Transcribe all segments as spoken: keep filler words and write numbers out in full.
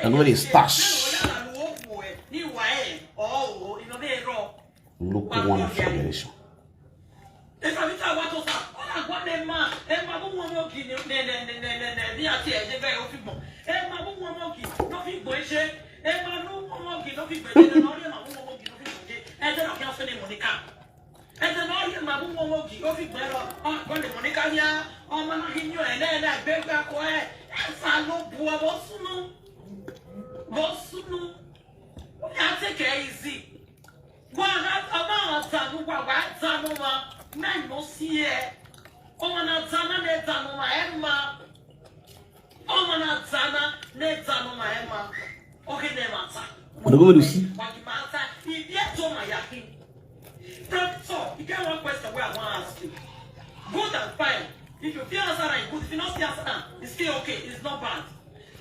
And when they stash, look one generation. Esa mi ta wa to sa. Ona gwa ne ma. E ma bu won mo gi ni ne ne ne ne ne ne ni ati e je be o fi gbon. E ma bu won mo gi. No fi gbon e se. E ma nu won mo gi no fi gbon e je no ri e ma bu won mo gi no fi gbon e je. E je no ki o se ni Monica. E je no ri e ma bu won mo gi o fi gbon e ro. O gwa ne Monica ya. O ma na ki nyo e ne ne gbe gba ko e. Esa lo bu o bo sunu. Bo sunu. O ya take it easy. Gwa ha ama zanu gwa gwa zanu ma na no si e. O ma na zana ne zanu ma e ma. O ma na zana ne zanu ma e ma. O ke ne ma ta. What are we going to see? Wa ki ma ta. I bi e to ma ya ki. Doctor, you get one question where I want to ask you. Good and fine. If you feel answer am, good. If you not feel answer am, it's still okay. It's not bad.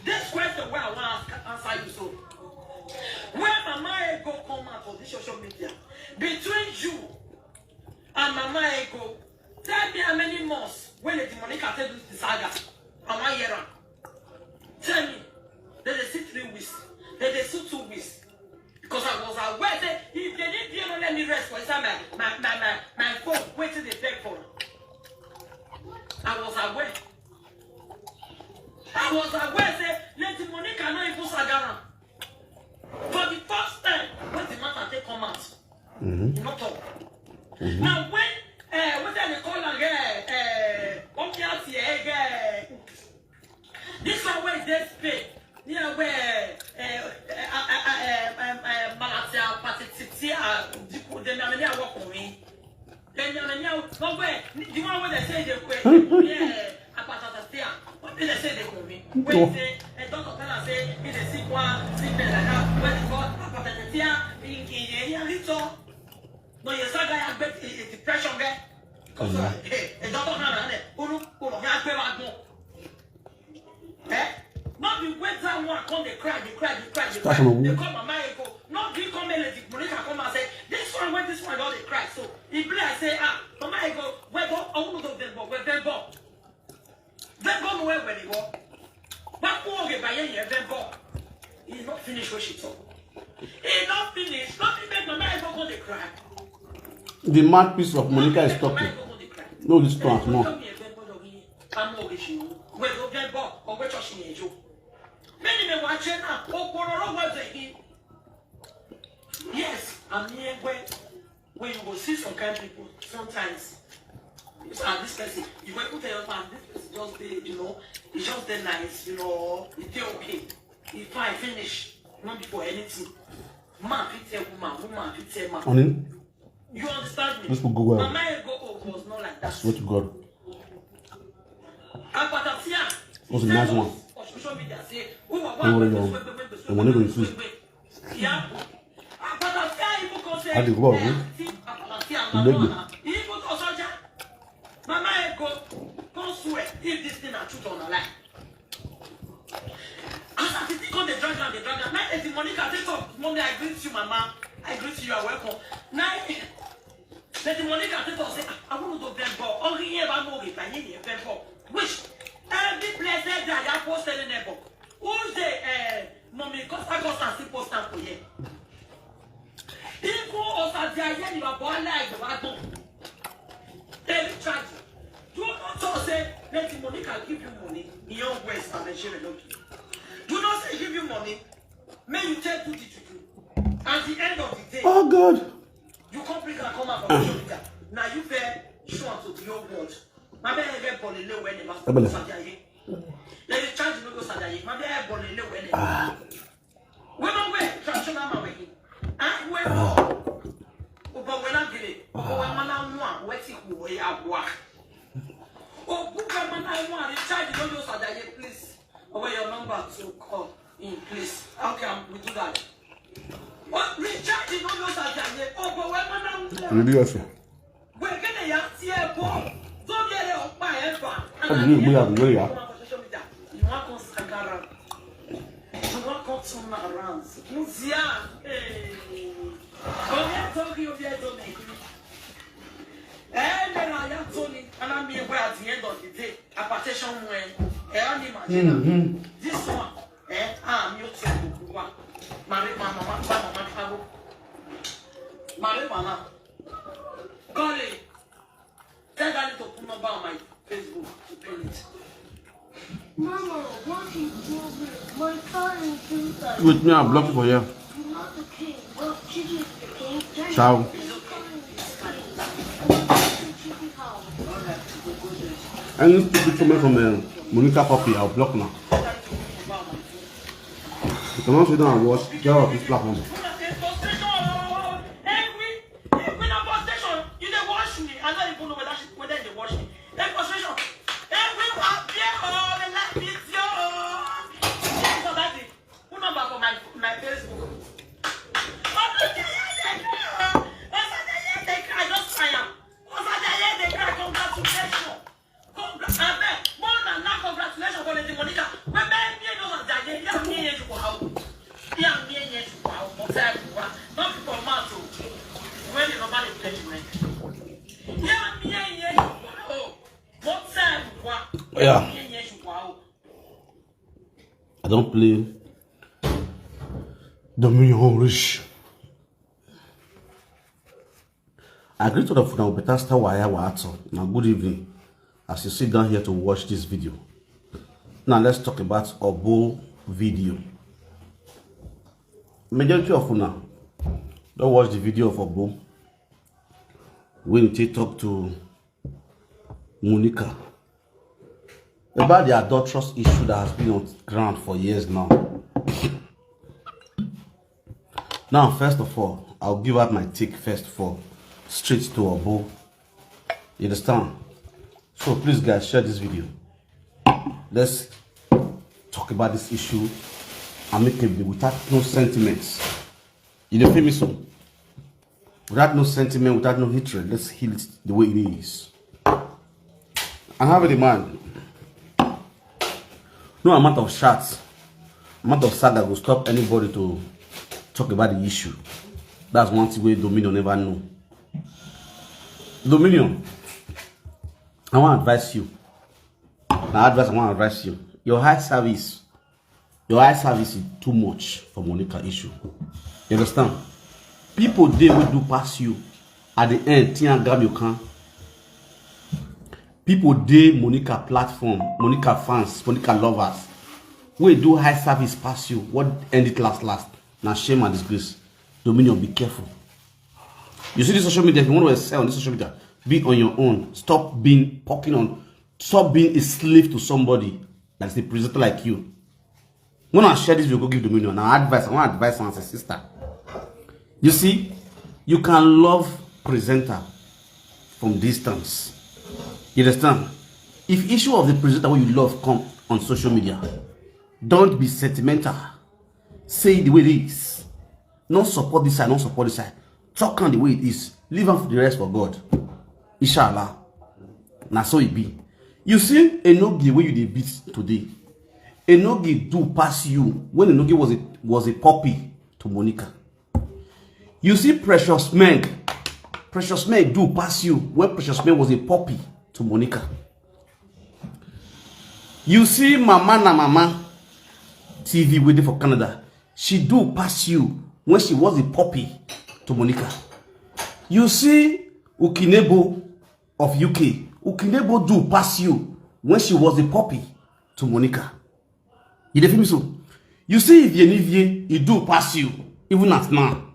This question where I want to ask, answer you so. When Mama Ego come out for this social media, between you and Mama Ego, tell me how many months when the Monica take do the saga. I wan hear am. Tell me. They dey see three weeks. They dey see two weeks. Because I was aware say if they need you, no let me rest for inside my my my my, my phone, waiting they beg for. I was aware. I was aware say Lady Monica no even saga am. For the first time, when the matter take come out, mm-hmm. Not all. Mm-hmm. Now when uh, what they call am, uh, uh, what you have here, uh, this one wey dey Spain, near where uh, uh, uh, uh, uh, um, uh, Malatia Patititia, Diku, the Namania Wakumi. Then you know, no way. The one where they say they go, yeah, apatata there. What did they say they go me? When say a doctor tell us say he dey sick one, sick like that. When they go apatata there, in in in little. No, you saw guy get a depression there. Because a doctor hand and unu unu ya pe wa gbon. Eh? Not be wait that one come they cry, they cry, they cry, they cry. They call Mama Ego. Not be come and let the Monica come and say this one when this one don dey cry. So he be like say ah, Mama Ego, where go? I want to them but where them but them go nowhere where they go. But who okay by here them but he not finish what she talk. He not finish. Not be make Mama Ego go dey cry. The mouthpiece of Monica is talking. No, this one, no. Yes, I'm here when when you go see some kind of people sometimes. You say, ah, this person, you go even tell your man, this person just dey, you know, he just dey nice, you know, he dey okay, he fine finish, not be for anything. Man fit tell woman, woman fit tell man. Honey, You understand me? This will go well. Mama Ego own was not like that. Swear to God. Apatasia. What's the nice one? On social media say, who are Don't worry, one y'all. The money go increase. Yeah. Apatasia even come say, I dey go, eh, eh? see, Apatasia, You dey Mama, even come soldier. Mama Ego, come swear if this thing na truth or na lie. As I think come dey drag am, dey drag am. Now, Lady Monica take talk, Mommy, I greet you, Mama. I greet you, you are welcome. Now, Lady Monica take talk say, ah, I want to bend ball. Only here, I know if I need a bend ball. Which every place that I have posted in a book. Who's the uh, Mommy Costa Costa still post am for here? Even Osadia here, you are born like the wagon. Every charge. Do not talk say, let the money can give you money. Beyond West and Nigeria, no give. Do not say give you money. May you take do the juju. At the end of the day, Oh God. You come bring am come out for social media. Now you fair show am to the whole world. My bad, I get born in the way. Ebele. Let the charge no go Saturday. My bad, I born in the way. We don't wear traditional man with him. And we go. But when I get it, but when man I want, what he go ya wa. Oh, book man I want. The charge no go Saturday, please. Over your number to call in, please. How can we do that? What recharge no go Saturday? Oh, but when man I want. Really also. Wegene ya tie bo. Don't get it up my ever. What do you mean, we have really, yeah? You want to sangara. You want to turn around. Muzia. Hey. Oye togi, oye togi. Eh, then I am Tony, and I'm here where at the end of the day, a partition when Eh, animal, mm-hmm. This one, eh, ah, mi o ti o ku wa. Mare mama, mama, mama, mama, mama. Call it. Tell Daddy to put number on my Facebook to pay it. Mama, what is problem? My car is inside. With me, I block for you. You're not the king. Well, Gigi is the king. Ciao. Any stupid comment from uh, Monica Poppy, I'll block now. You cannot sit down and watch. Get off this platform. Every, every na frustration, you dey watch me. I don't even know whether she, whether you dey watch me. Every frustration, every appear all the life is yours. Yes, for that day. Who number for my, my Facebook? Osajaye dey cry. Osajaye dey cry. I just try am. Osajaye dey cry. Congratulations. Congra-, abeg, more than that, congratulations for Lady Monica. Wey be me no Osajaye, ya me ye you go how. Ya me ye you go how. Mo tell you what. Not people mouth o. When you normally play you, eh. Ya me ye you go how. Mo tell you what. Yeah. Ya me ye you go how. I don't play Dominion Rich. I greet all of una with better star wire wire talk. Now, good evening. As you sit down here to watch this video, now let's talk about Obo video. Majority of una don't watch the video of Obo when he talk to Monica about the adulterous issue that has been on ground for years now. Now, first of all, I'll give out my take first of all, straight to Obo. You understand? So please, guys, share this video. Let's talk about this issue amicably, without no sentiments. You dey feel me so? Without no sentiment, without no hatred, let's heal it the way it is. And have it in mind, no amount of shots, amount of saga will stop anybody to talk about the issue. That's one thing wey Dominion never know. Dominion, I wan advise you. Na advice I wan advise you. Your high service, your high service is too much for Monica issue. You understand? People dey wey do pass you. At the end, Tian Gam you can. People dey Monica platform, Monica fans, Monica lovers. Wey do high service pass you. What end it last last? Na shame and disgrace. Dominion, be careful. You see this social media, if you want to excel on this social media, be on your own. Stop being poking on, stop being a slave to somebody that's a presenter like you. When I share this video, go give Dominion. Now advice, I want advice as a sister. You see, you can love presenter from distance. You understand? If issue of the presenter wey you love come on social media, don't be sentimental. Say it the way it is. No support this side, no support this side. Talk am the way it is. Leave am for the rest for God. Inshallah. Na so e be. You see, Enogie wey you dey beat today. Enogie do pass you when Enogie was a, was a puppy to Monica. You see Precious Meg. Precious Meg do pass you when Precious Meg was a puppy to Monica. You see Mama na Mama T V wey dey for Canada. She do pass you when she was a puppy to Monica. You see Ukinebo of U K. Ukinebo do pass you when she was a puppy to Monica. You dey feel me so? You see Ivie Nivie, e do pass you. Even as now,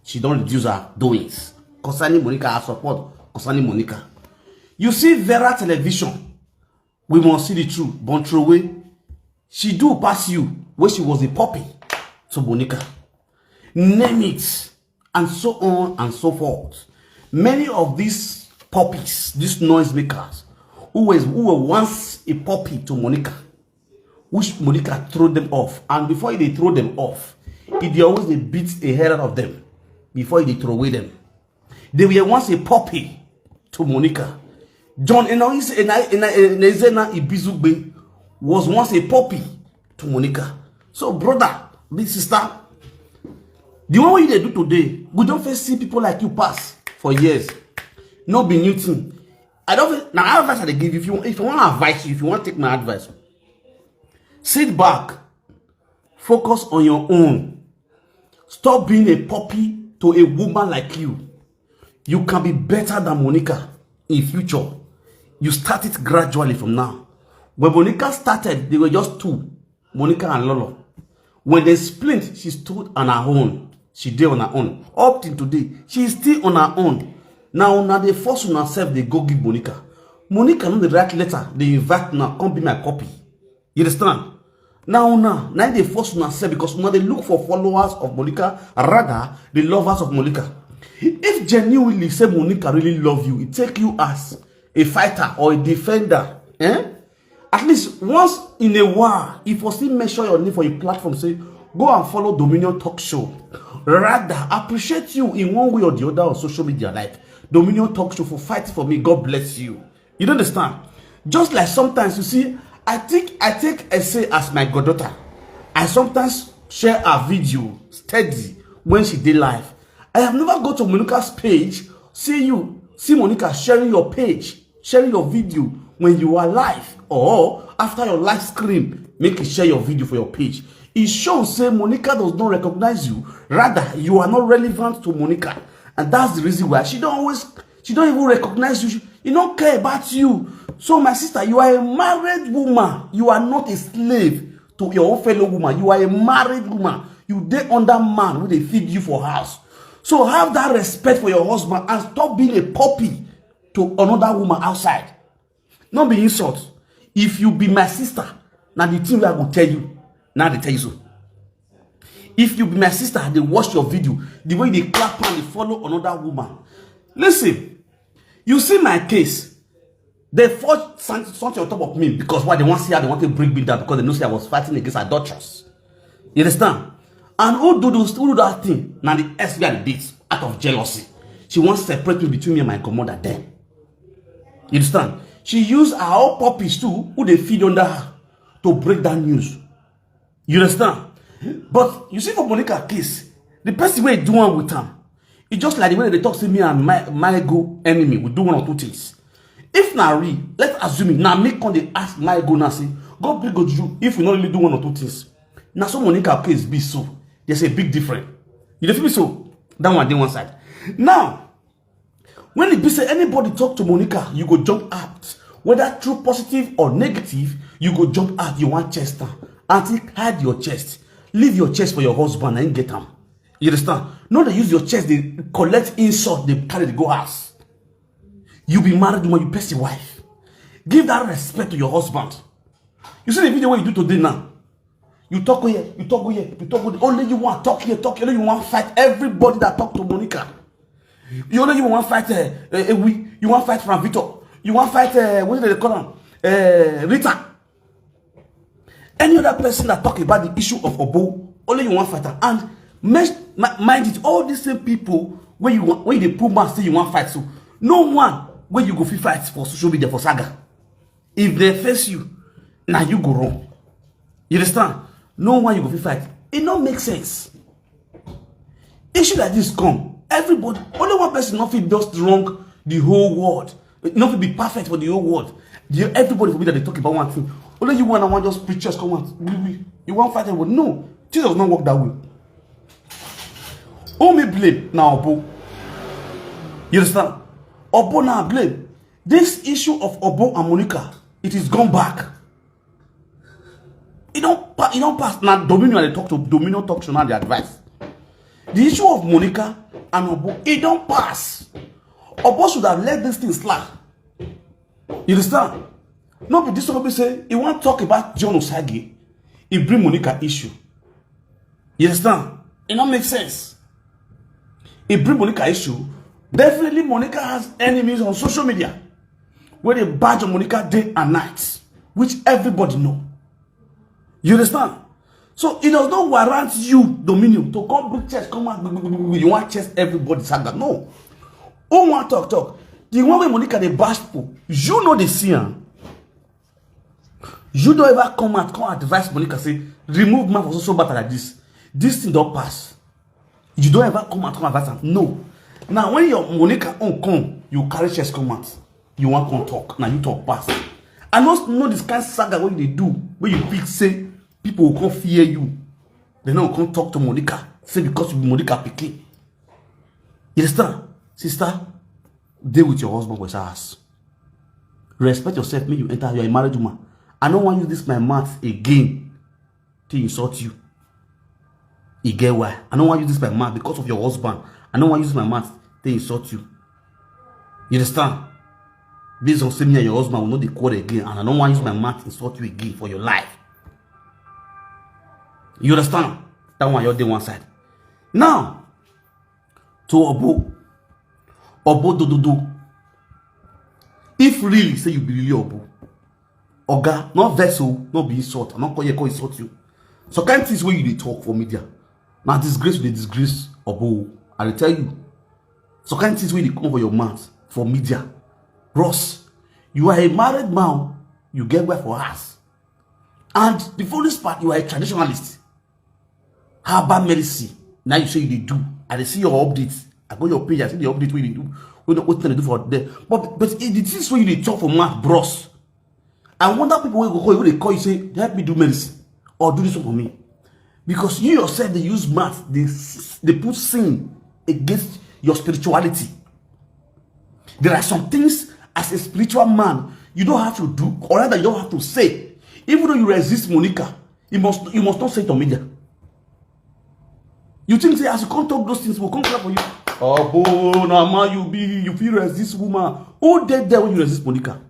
she don reduce her doings concerning Monica, her support concerning Monica. You see Vera Television, we must see the truth, Bon Throway, she do pass you when she was a puppy to Monica. Name it, and so on and so forth. Many of these puppies, these noise makers, who was, who were once a puppy to Monica, which Monica throw them off, and before they throw them off, e dey always dey beat a hell out of them before e dey throw away them. They were once a puppy to Monica. John Enoise-, Ena-, Ena-, Enezena Ibizugbe was once a puppy to Monica. So, brother, big sister, the one wey you dey do today, we don first see people like you pass for years. No be new thing. I don't feel, na advice I dey give you. If you, if you want advice, if you want take my advice, Sit back, focus on your own. Stop being a puppy to a woman like you. You can be better than Monica in future. You start it gradually from now. When Monica started, they were just two, Monica and Lolo. When they split, she stood on her own. She did on her own. Up till today, she is still on her own. Now, now they force on herself, they go give Monica. Monica no dey write letter, they invite now, come be my puppy. You understand? Now, now, now they force on herself because now they look for followers of Monica, rather, the lovers of Monica. If genuinely say Monica really love you, it take you as a fighter or a defender. Eh? At least once in a while, if you still make sure your name for your platform, say, "Go and follow Dominion Talk Show." Rather, appreciate you in one way or the other on social media, like Dominion Talk Show for fighting for me. God bless you. You don't understand? Just like sometimes you see, I think I take Essay as my goddaughter. I sometimes share her video steady when she did live. I have never go to Monica's page, see you, see Monica sharing your page, sharing your video when you are live or after your live stream, make it share your video for your page. It shows say Monica does not recognize you. Rather, you are not relevant to Monica. And that's the reason why she don't always, she don't even recognize you. She, she don't care about you. So my sister, you are a married woman. You are not a slave to your own fellow woman. You are a married woman. You dey under man who dey feed you for house. So have that respect for your husband and stop being a puppy to another woman outside. No be insult. If you be my sister, now the thing wey I go tell you, now they tell you so. If you be my sister, they watch your video, the way they clap and they follow another woman. Listen, you see my case. They force something on top of me because why? They want to see how they want to bring me down because they know say I was fighting against adulterers. You understand? And who do those, who do that thing? Now the S B I beats out of jealousy. She wants to separate me between me and my godmother. Then you understand? She used her own puppies too, who they feed under her, to break that news. You understand? But you see, for Monica case, the person wey do one with am, e just like the way they talk say me and my my go enemy, we do one or two things. If na real, let's assume it. Now me come dey ask my go now say, "God bring go you if we not really do one or two things." Now so Monica case be so. There's a big difference. You dey feel me so? That one dey one side. Now, when e be say anybody talk to Monica, you go jump out. Whether true positive or negative, you go jump out. You want chest am. Auntie, hide your chest. Leave your chest for your husband and get am. You understand? No dey use your chest dey collect insult, dey carry dey go house. You be married woman, you person wife. Give that respect to your husband. You see the video wey you do today now. You talk here, you talk here, you talk here. Only you want talk here, talk here. Only you want fight everybody that talk to Monica. You only you want fight uh, uh, Ewi, you want fight Frank Victor, you want fight uh, what do they call him? Uh, Rita. Any other person that talk about the issue of Obo, only you want fight am. And mes- mi- mind it, all these same people where you want, where they put mouth say you want fight, so no one where you go fit fight for social media for saga. If they face you, now you go wrong. You understand? No one you go fit fight. It no make sense. Issue like this come, everybody, only one person no fit just wrong the whole world. No fit be perfect for the whole world. The, everybody for me that they talk about one thing. Only you one and one just preachers come out. We, we, you want fight everybody? No, things does not work that way. Who me blame now, Obo? You understand? Obo now blame. This issue of Obo and Monica, it is gone back. E don pa- e don pass. Na Dominion I dey talk to. Dominion talk show na the advice. The issue of Monica and Obo, e don pass. Obo should have let this thing slide. You understand? No be this one be say e wan talk about John Osagi. E bring Monica issue. You understand? E no make sense. E bring Monica issue. Definitely, Monica has enemies on social media where they badge on Monica day and night, which everybody know. You understand? So it does not warrant you, Dominion, to come bring chest, come out, you want chest everybody saga. No. Who want talk talk? The one way Monica they bash people, you know they see am. You don't ever come out, come advise Monica, say, "Remove man for so so matter like this. This thing don't pass." You don't ever come out, come advise am. No. Now, when your Monica own come, you carry chest come out. You want come talk. Now you talk pass. I no know this kind saga wey you dey do, wey you fit say People will come fear you. They no come talk to Monica. Say because you be Monica pikin. You understand? Sister, deal with your husband for his house. Respect yourself, make you enter. You are a married woman. I don't want you this my mouth again to insult you. You get why? I don't want you this my mouth because of your husband. I don't want you this my mouth to insult you. You understand? Based on say me and your husband will not be quarrel again, and I don't want use my mouth insult you again for your life. You understand? That one, you're the one side. Now, to Obo, Obo do do do. If really say you be really Obo, Oga, not vessel, not be insult. I'm not call you call insult you. So kind things where you dey talk for media. Now disgrace, you dey disgrace Obo. I dey tell you. So kind things where they come for your mouth for media. Bros, you are a married man. You get where for us. And the funniest part, you are a traditionalist. How about medicine? Now you say you dey do. I dey see your updates. I go your page. I see the update wey you dey do. Wey dey- wetin dem dey do for there. But but e- the things wey you dey talk for mouth, bros. I wonder people wey go call you, wey dey call you say, "Help me do medicine or do this one for me," because you yourself dey use mouth, dey s- dey put sin against your spirituality. There are some things as a spiritual man you don't have to do, or rather you don't have to say. Even though you resist Monica, you must you must not say it on media. You think say as you come talk those things, we'll come clap for you. Oh, boy, na man you be, you feel resist woman. Who dey there when you resist Monica?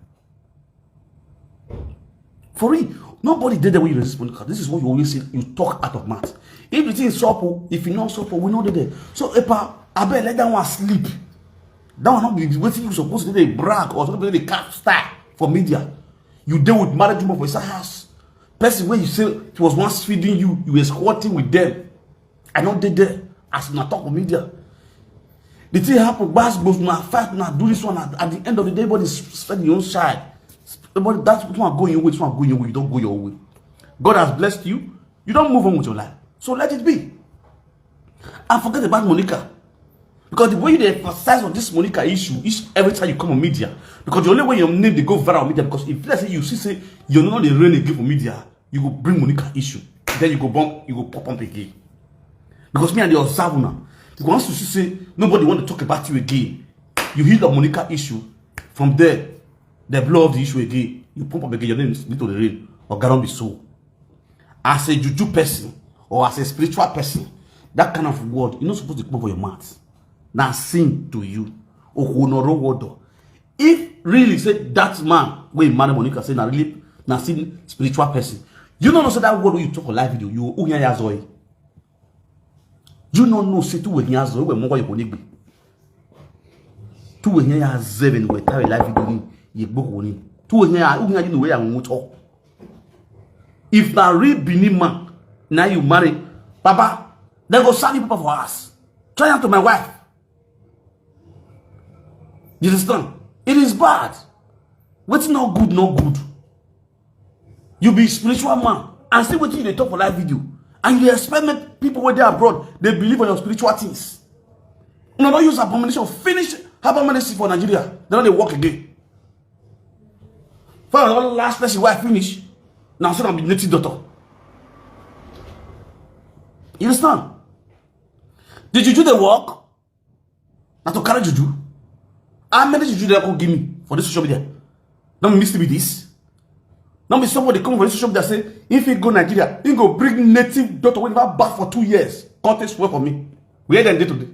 For real, nobody dey there when you resist Monica. This is what you always say. You talk out of mouth. If the thing is supple, if you not supple, we know dey there. So Epa, I bet let that one sleep. That one not be wetin you supposed to dey brag or something dey cast star for media. You dey with married woman for inside house. Person wey you say it was once feeding you, you were squatting with them. I no dey there as una talk for media. The thing happen, gbas gbos, una fight, una do this one. At, at the end of the day, everybody s- spend your own side. Everybody, that one go your way, this one go your way. You don't go your way. God has blessed you. You don't move on with your life. So let it be. And forget about Monica. Because the way you dey emphasize on this Monica issue is every time you come on media. Because the only way your name dey go viral on media, because if let's say you see say you no dey reign again for media, you go bring Monica issue. Then you go bump, you go pop up again. Because me and the observe now. Because once you see say nobody want to talk about you again, you hear the Monica issue. From there, they blow off the issue again. You pump up again, your name is little the rain or Garon be so. As a juju person or as a spiritual person, that kind of word, you no suppose to come out for your mouth. Na sin to you. Okunoro word o. If really say that man wey marry Monica say na really na sin spiritual person, you no know say that word wey you talk for live video, you unya ya zoi. You no know say tu we nya zoi we mo ko yo ko nigbe. Tu we nya ya zeven we ta live video ni ye gboko ni. Tu we nya unya you know where I want to. If na real Benin man, now you marry, Papa, they go send you people for us. Try am to my wife. You understand? It is bad. Wetin no good, no good. You be spiritual man and see wetin you dey talk for live video, and you dey expect make people wey dey abroad dey believe on your spiritual things. Una don use abomination finish herbal medicine for Nigeria. They no dey work again. For the last person wey I finish, now so na be native doctor. You understand? The juju dey work. Na to carry juju. How many juju they go give me for this social media? Don't miss me this. Don't be somebody come for this social media say if he go Nigeria, he go bring native doctor wey never bath for two years. Come take swear for me. Where dem dey today?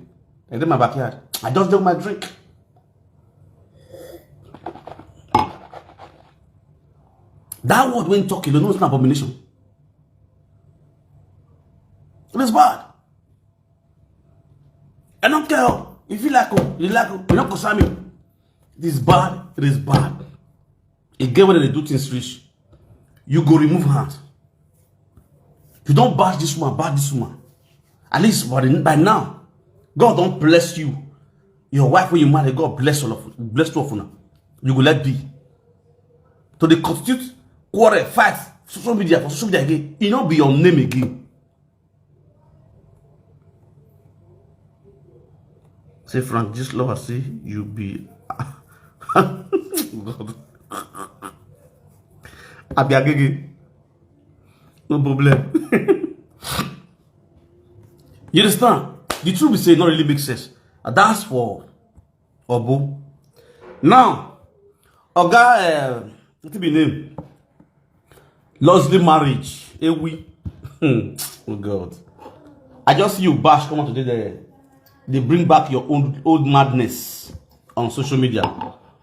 Dem dey my backyard. I just dey with my drink. That word wey talk, you know, it's an abomination. It is bad. I don't care. If you like, oh, you like, oh, you don't concern me. It is bad. It is bad. E get when they do things rich, you go remove hand. You don't bash this woman, bash this woman. At least by, the, by now, God don't bless you. Your wife when you marry, God bless all of bless two of una. You go let be. To dey constitute quarrel, fight, social media for social media again. E no be your name again. Say Frank Gislova say you be God. Abi Agege. No problem. You understand? The truth be say, e no really make sense. And that's for Obo. Now, Oga, uh, what be name? Luxury marriage. Ewi. Oh God. I just see you bash come out today. They, they bring back your own old madness on social media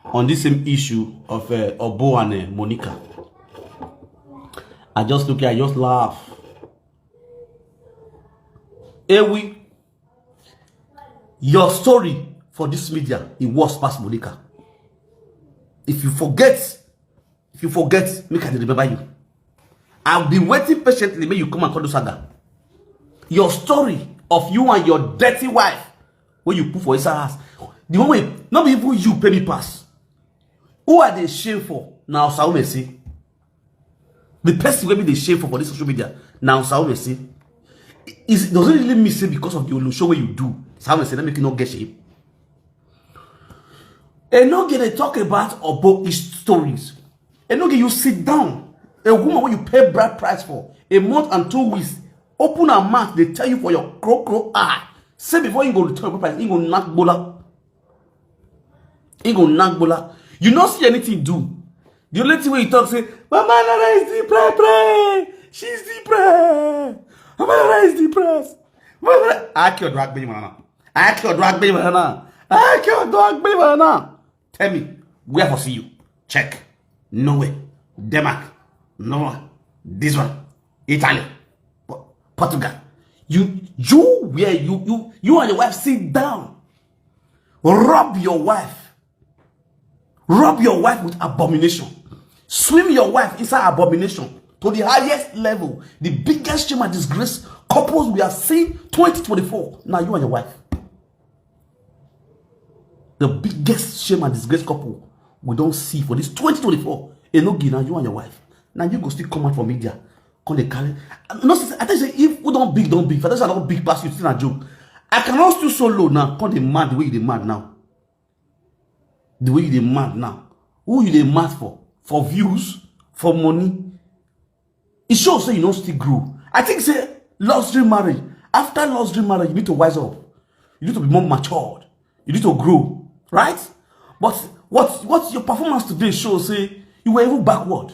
on this same issue of uh, Obo and uh, Monica. I just look here, I just laugh. Ewi, your story for this media, it was past Monica. If you forget, if you forget, make I remember you. I'll be waiting patiently. May you come and call the saga. Your story of you and your dirty wife, when you put for inside house, the one way, not be even you pay me pass. Who are they shame for? Now, Saumesi. The person wey be dey shame for, for this social media now, Saumesi. Is, does it really mean say because of the Olusho wey you do, Saumesi, that make you not get shame? And no get to talk about Obo his stories. And no get you sit down. A woman wey you pay bride price for a month and two weeks, open her mouth, they tell you for your crow crow eye. Say before you go to tell your price, you go knock bola. He go knack bola. You no see anything do. The only thing wey you talk say, "Mama Nara is the pray pray. She's the pray. Mama Nara is the press." Mama Nara, Aki Odo Agbe Mana. Aki Odo Agbe Mana. Aki Odo Agbe Mana. Tell me, where for see you? Check. Nowhere. Denmark. No one. This one. Italy. Po- Portugal. You, you, where you, you, you and your wife sit down. Rob your wife. Rob your wife with abomination. Swim your wife inside abomination to the highest level. The biggest shame and disgrace couples we have seen twenty twenty-four. Now you and your wife. The biggest shame and disgrace couple we don't see for this twenty twenty-four. Enogi, now you and your wife. Now you go still come out for media. Come they carry. No, I tell you, say, if we don't big, don't big. For those that don't big pass you, still a joke. I cannot still so low now. Come they mad the way they mad now. The way you dey mad now. Who you dey mad for? For views? For money? It shows say you no still grow. I think say luxury marriage. After luxury marriage, you need to wise up. You need to be more matured. You need to grow, right? But what what your performance today shows say you were even backward.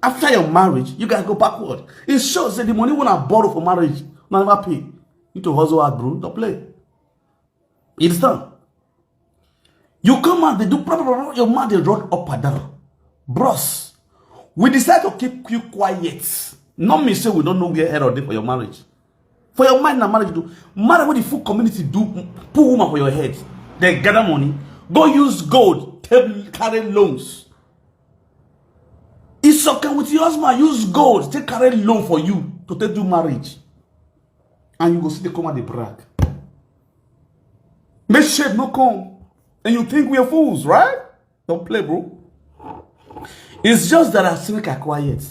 After your marriage, you guys go backward. It shows that the money when I borrow for marriage, no never pay. You need to hustle hard, bro. Don't play. You understand? You come out, they do proper, proper, your mouth they run up and down. Bros, we decide to keep you quiet. Not me say we don't know where error dey for your marriage. For your mind, na marriage do. Marriage with the full community do put woman for your head. They gather money, go use gold, take, carry loans. It's okay with your husband, use gold, take carry loan for you to take do marriage. And you go see they come out, they brag. Make shame no come. And you think we are fools, right? Don't play, bro. It's just that I still make her quiet.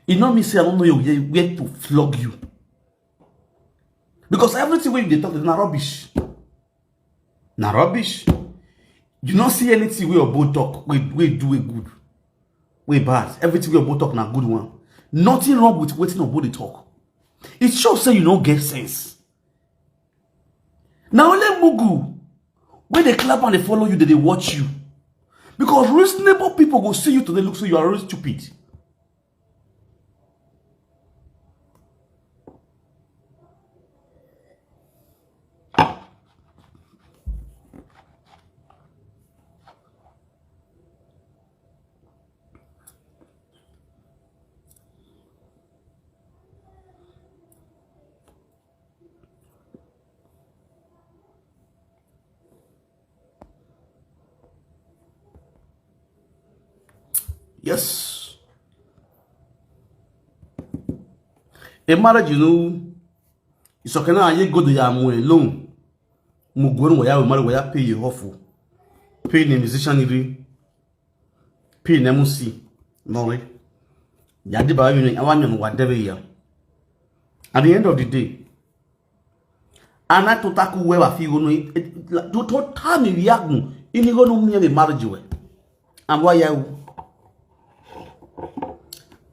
You know me say I don't know your way, where to flog you. Because everything wey you dey talk na rubbish. Na rubbish. You no see anything wey Obo talk, wey, wey do a good, wey bad. Everything wey Obo talk na good one. Nothing wrong with wetin Obo dey talk. It shows say you no get sense. Na only mugu wey dey clap and dey follow you, they dey watch you. Because reasonable people go see you today, look, so you are really stupid. Yes. A marriage, you know, it's okay now. You go to your alone. Mugwen waya, we marry waya, pay you awful. Pay the musician, you pay the M C. No way. Yadi ba you know, I want you to whatever you. At the end of the day, ana tutaku wewa fi gono to to tami yagun ini gono mi be marriage we. And why you?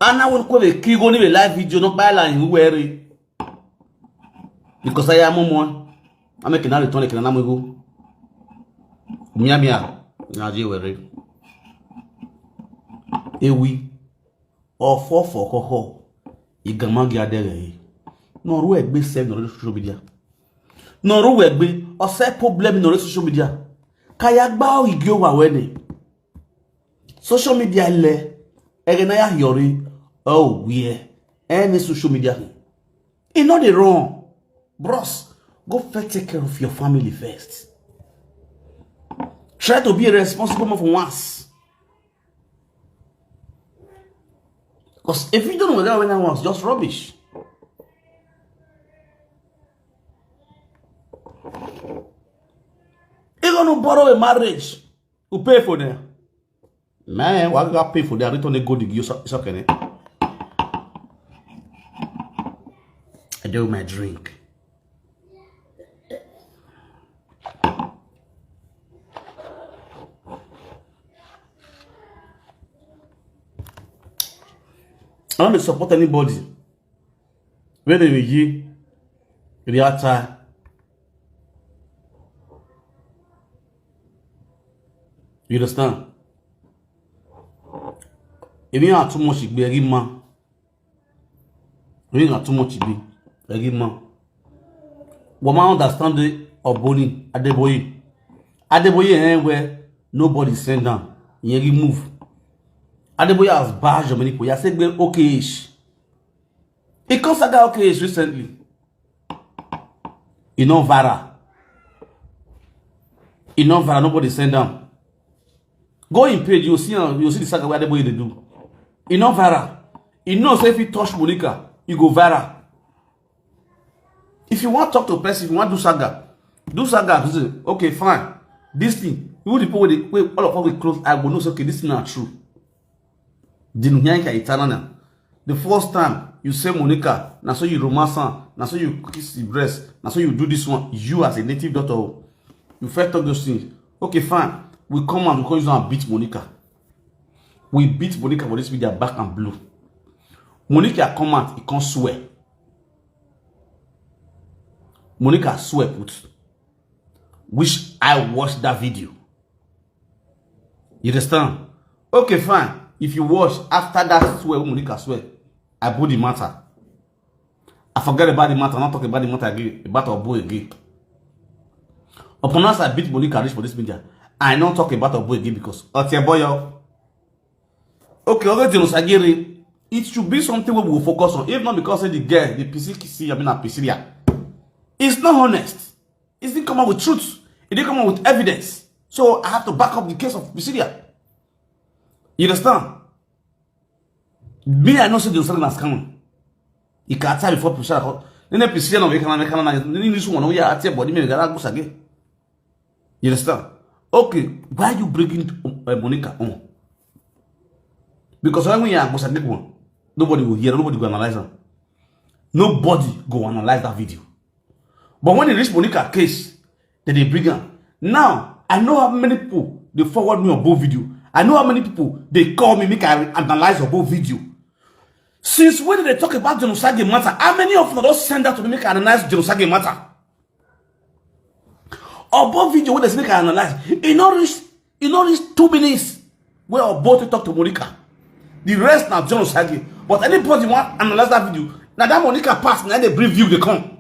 Ana won ko be kigo ni be live video no pa la yin were. Because I am mo. Am ke na return ke na mo go. Mia mia. Na je were. Ewi. Ofo fo ko ho. Igama gi adere. No ru egbe se no social media. No ru egbe o se problem no social media. Kaya gba o igi o wa we ni. Social media le. Ege na ya yori. Oh, we. Any social media. E no dey wrong. Bros, go first take care of your family first. Try to be a responsible man for once. Because if you don't know that when I was just rubbish. You gonna borrow a marriage. Who pay for them? Man, what got pay for that? Return the good you so can. I do my drink. I don't support anybody. When they will ye the outside. You understand? If you are too much, it be a man. If you are too much, it be a man. What man understand the Oboni Adeboye. Adeboye eh, where nobody send down. He move. Adeboye has barged many people. He has said okay ish. He comes saga okay ish recently. E no viral. E no viral, nobody send down. Go in page, you see am, you see the saga where Adeboye dey do. E no viral. E know say if you touch Monica, you go viral. If you want talk to person, if you want do saga, do saga. You say, okay, fine. This thing, you the people wey dey, wey all of us we close, I go know say okay, this thing na true. Dinu hianka itana na. The first time you say Monica, na so you romance am, na so you kiss the breast, na so you do this one. You as a native daughter, oh, you first talk those things. Okay, fine. We come out, we come use am beat Monica. We beat Monica for this media back and blue. Monica come out, he come swear. Monica swear put. Which I watched that video. You understand? Okay, fine. If you watch after that swear, Monica swear, I put the matter. I forget about the matter. I not talk about the matter again. About Obo again. Upon us, I beat Monica reach for this media. I not talk about Obo again because Otieboyo. Okay, okay, Dino Sagiri. It should be something we will focus on. If not because of the girl, the P C C, I mean, a Pisidia. It's not honest. It didn't come out with truth. It didn't come out with evidence. So I have to back up the case of Pisidia. You understand? Me, I know say the Osaga na scam. He can tell before Priscilla. Then Priscilla no we can make na this one we are at body me gara go sage. You understand? Okay, why you bringing uh, Monica on? Because when we are go sage one, nobody will hear, nobody will analyze am. Nobody go analyze that video. But when they reach Monica case, then they bring am. Now, I know how many people they forward me on both video. I know how many people they call me make I analyze on both video. Since when did they talk about John Osage matter? How many of them don't send that to me make I analyze John Osage matter? On both video when they say make I analyze, it not reach, it not reach two minutes. Where Obo to talk to Monica. The rest now John Osage. But anybody want analyze that video, now that Monica pass, now they bring view they come.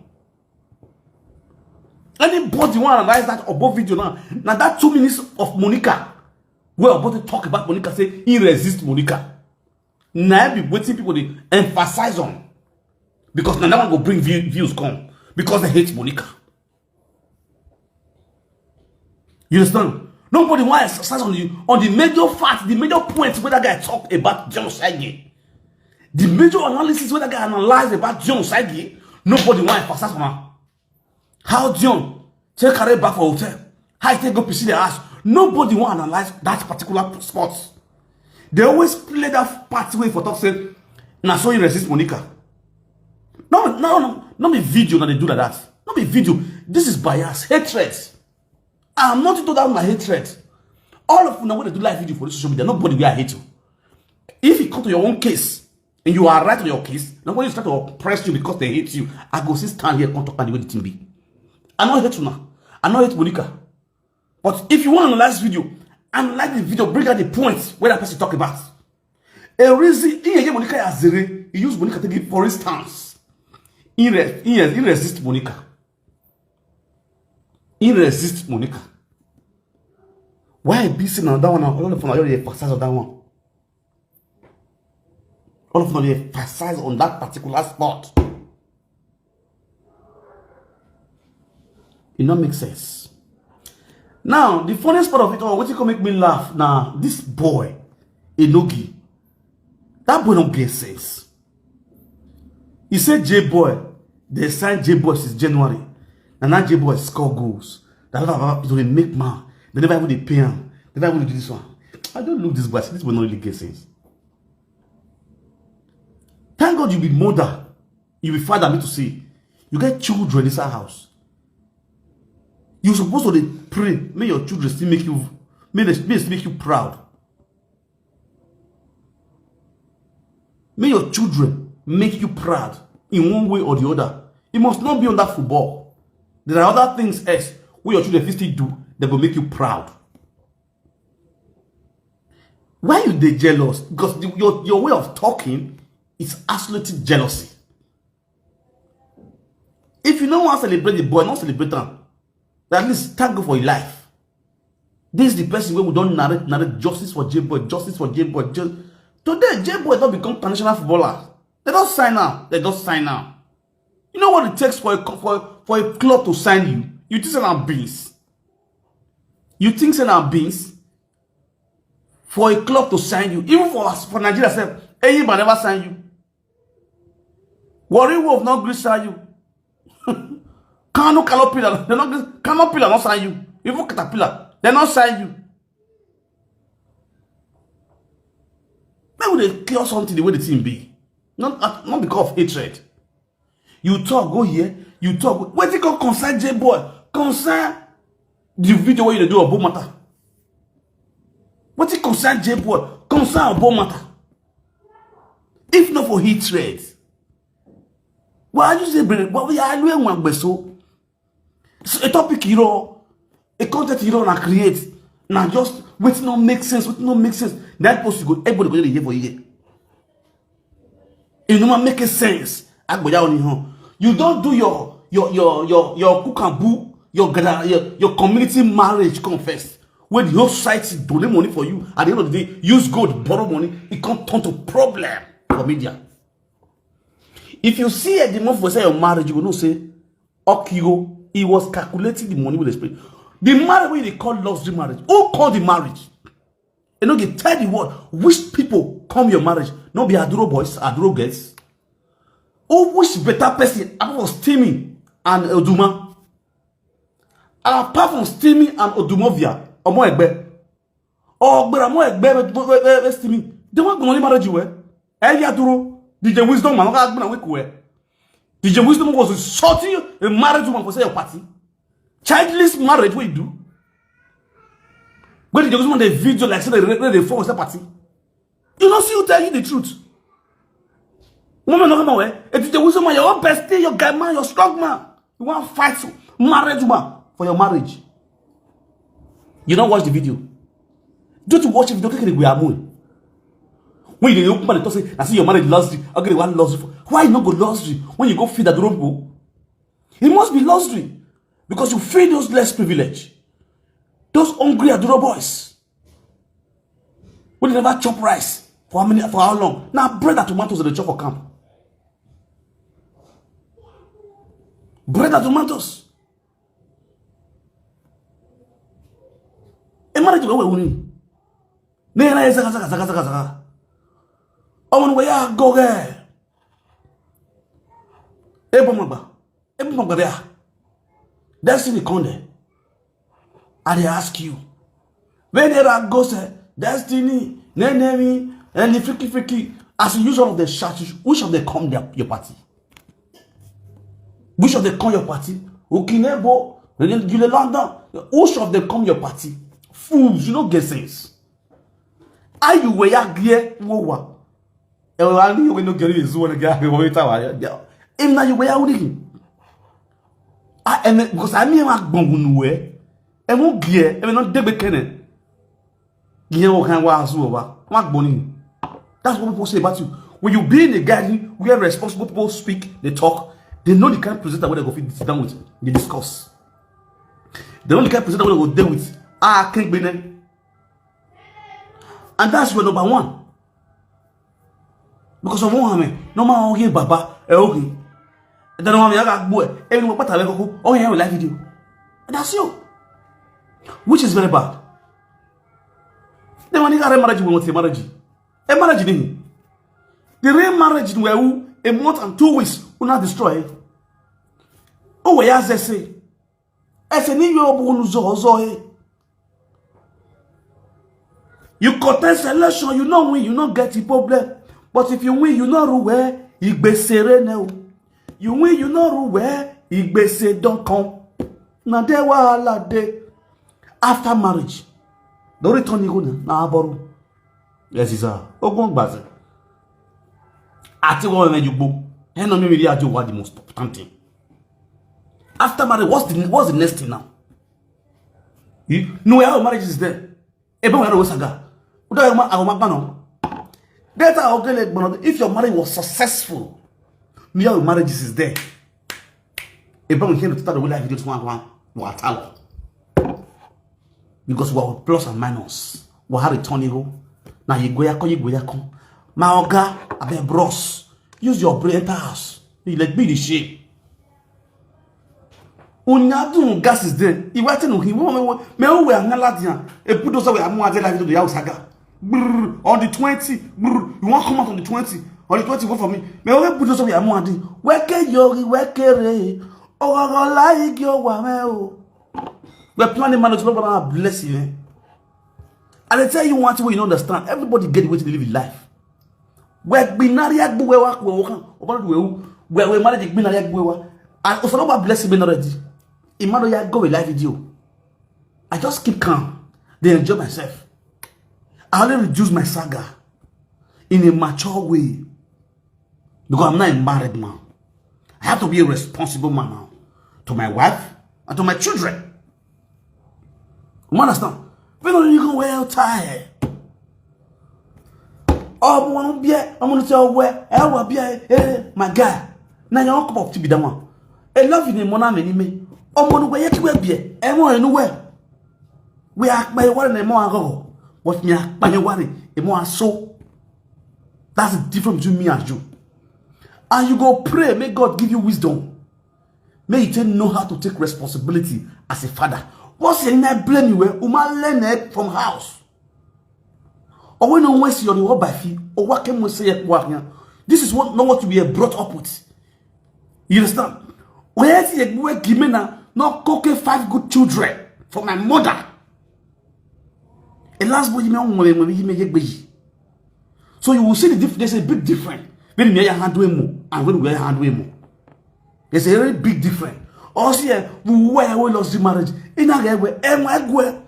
Anybody want analyze that Obo video now? Now that two minutes of Monica, where Obo to talk about Monica, say he resist Monica. Now be waiting people they emphasize on because now that one go bring view, views come because they hate Monica. You understand? Nobody want to exercise on the on the major fact, the major point where that guy talk about genocide. The major analysis where that guy analyze about genocide. Nobody want to exercise on how John take carry back for hotel. How he take go P C the house. Nobody want to analyze that particular spot. They always play that part way for talk say, now so you resist Monica. No, no, no, not be video that they do like that. Not be video. This is bias, hatred. I'm not into that my hatred. All of you know when they do live video for this social media. Nobody will hate you. If you come to your own case, And you are right on your case. Nobody is trying to oppress you because they hate you. I go still stand here and talk about the way the thing be. I no hate una. I no hate Monica. But if you want to analyze video, analyze the video, bring out the points where that person talk about. A reason he and Monica Azere, he used Monica to give, for instance. He, re- he, he resist Monica. He resist Monica. Why be say now that one? All of them are emphasize on that one. All of them emphasize on that particular spot. It not make sense. Now, the funniest part of it all, what can make me laugh now, this boy, Enogi, that boy don't get sense. He said J Boy, they signed J Boy since January. And now J Boy score goals. That never to make man. They never even dey pay him. They never even do this one. I don't look this boy. This boy not really get sense. Thank God you be mother, you be father, me to say, you get children inside house. You supposed to dey pray, may your children still make you, may they, may they still make you proud. May your children make you proud in one way or the other. It must not be on that football. There are other things else where your children fit still do that go make you proud. Why you dey jealous? Because the, your, your way of talking is isolated jealousy. If you no wan celebrate the boy, no celebrate am. At least thank God for your life. This is the person wey we don narrate, narrate justice for J Boy, justice for J Boy. Just today, J Boy don become international footballer. They don sign am. They don sign am. You know what it takes for a co- for for a club to sign you? You think say na beans? You think say na beans? For a club to sign you, even for us for Nigeria sef, Enyimba never sign you. Warri Wolf no gree sign you. Kano Caterpillar, they no gree, Caterpillar no sign you. Even Caterpillar, they no sign you. Make we dey cure something the way the thing be. Not at- not because of hatred. You talk go here, you talk. Go, wetin come concern J Boy? Concern the video wey you dey do Obo matter. Wetin concern J Boy? Concern Obo matter. If not for hatred, why you say bere? Why we are doing one so? So a topic you know, a content you know, na create, na just wetin no make sense, wetin no make sense. That post you go, everybody go dey hear for here. E no ma make sense. Agboya oni hon. You don do your your your your your cook and boo, your gather your, your community marriage come first. When the whole society donate money for you, at the end of the day, use gold, borrow money, it come turn to problem for media. If you see a demon for say your marriage, you go know say Okio, he was calculating the money with the spirit. The marriage wey they call luxury marriage. Who called the marriage? You know, you tell the world which people come your marriage. No be Aduro boys, Aduro girls. Who which better person apart from Steamy and Oduma? Apart from Steamy and Odumovia, Omo Egbe. Ogbera Omo Egbe, Steamy. They want money marriage you, eh? Eddie Aduro, D J Wisdom, man, oga agbana weku, eh? D J Wisdom was insulting a married woman for say your party. Childless marriage, what you do? But D J Wisdom, the video like say they they force that party. You know, see who tell you the truth. Woman, no come away. If D J Wisdom, man, your own bestie, your guy man, your strong man. You want fight married woman for your marriage. You don't watch the video. Don't you watch the video? Kekere we are moving. When you open and talk say, I see your marriage luxury. Okay, one luxury. Why you not go luxury when you go feed Aduro people? It must be luxury because you feed those less privileged, those hungry Aduro boys. We never chop rice for how many for how long? Now bread and tomatoes they chop for camp. Bread and tomatoes. A marriage wey we win. Ne na zaka zaka zaka zaka zaka. Omo we ya go ge. Ebo magba. Ebo magba there. Destiny come there. I dey ask you. When they are go say Destiny, Nenemi, and the freaky freaky, as you use all of the shots, which of them come their, your party? Which of them come your party? Okinebo, Julie London, which of them come your party? Fools, you no get sense. How you wear gear wowa? Ewa ni yowe no geri ezu wona ga ke wo ta wa ya. Em na yowe ya uri. Ah, em, because I mean, I'm going to, eh, em o gie, em no degbe kene. Gie wo kan wa azu wa. Wa gboni. That's what people say about you. When you be in a garden where responsible people speak, they talk, they know the kind of presenter where they go fit sit down with, they discuss. They know the kind of presenter where they go deal with. Ah, can't be there. And that's your number one. Because of one, man, no man, okay, Baba, eh, okay. Then one, I got boy, everyone, but I go, oh, yeah, live video. And that's you. Which is very bad. The money got a marriage, we want a marriage. A marriage, didn't. The real marriage, where who, a month and two weeks, will not destroy. Oh, where as they say, as a new year, you contest election, you no win, you no get the problem. But if you win, you no rule well, igbese re ne o. You win, you no rule well, igbese don come. Na there wahala dey. After marriage, the only turn you go na, na aboru. Yes, sir. Ogun gbaze. Ati wo me jugbo. He no me really ajo wa the most important thing. After marriage, what's the, what's the next thing now? You know how marriage is there. Ebe we are saga. Uda ma awo ma gbano. Data ogele gbano. If your marriage was successful, me how marriage is there. Ebe we here to start the life video to one one. Wa talo. Because we are plus and minus. We are returning go. Now you go ya ko, you go ya ko. My oga, abeg bros. Use your brain, enter house. You let be the shame. Unyadu gas is there. Iwate no hin. Me o we angala dia. E bulldozer we amu ade la do ya saga. Brr, on the twenty, brr, you wan come out on the twenty. On the twenty, vote for me. Me o we bulldozer we amu ade. Weke yori, weke re. Ogogo la igi o wa me o. We plan the man to bless you, eh? And I tell you one thing wey you no understand. Everybody get the way to live in life. We gbinari agbuwe wa, we wa kan. Oba do we, we, we marriage gbinari agbuwe wa. And Osoloba bless me already. Imado ya go with live video. I just keep calm. They enjoy myself. I only reduce my saga in a mature way. Because I'm not a married man. I have to be a responsible man now to my wife and to my children. You understand? We don't need to go well tired. Oh, but one beer, I'm gonna tell where I will be. Hey, my guy. Now you cup of tea be that one. A love in a money many me. Oh, one way to wear beer. I want anywhere. We are by one and more ago. What me are by one and more so. That's the difference between me and you. And you go pray, may God give you wisdom. May you take know how to take responsibility as a father. What's your name? Blame you, eh? Uma learn it from house. Or when no one see your reward by fee, or what can we say? This is what, not what we are brought up with. You understand? Where is the boy Gimena? Not cooking five good children for my mother. A last boy, you may, you may, you may, you may. So you will see the diff-, there's a big difference when we are handling more and when we are handling more. There's a very big difference. Also, yeah, we were, we lost the marriage. In a way, eh, my way,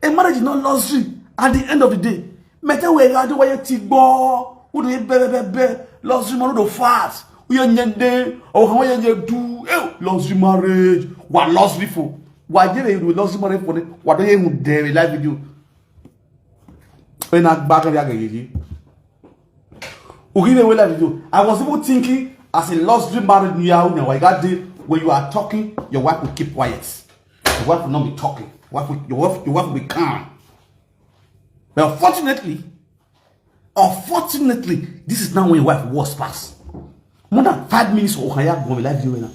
a marriage is not luxury at the end of the day. Matter where you are, do where you take go, who do you be, be, be, luxury money, the fast, we are nyende, or how you do, eh, luxury marriage, what luxury for? Why did you do luxury marriage for? What do you do there live video? When I back and again, okay, the way live video. I was even thinking as a luxury married new year, when you are talking, your wife will keep quiet. Your wife will not be talking. Wife will, your wife, your wife will be calm. But unfortunately, unfortunately, this is now when your wife was pass. More than five minutes of Ohaya go live video now.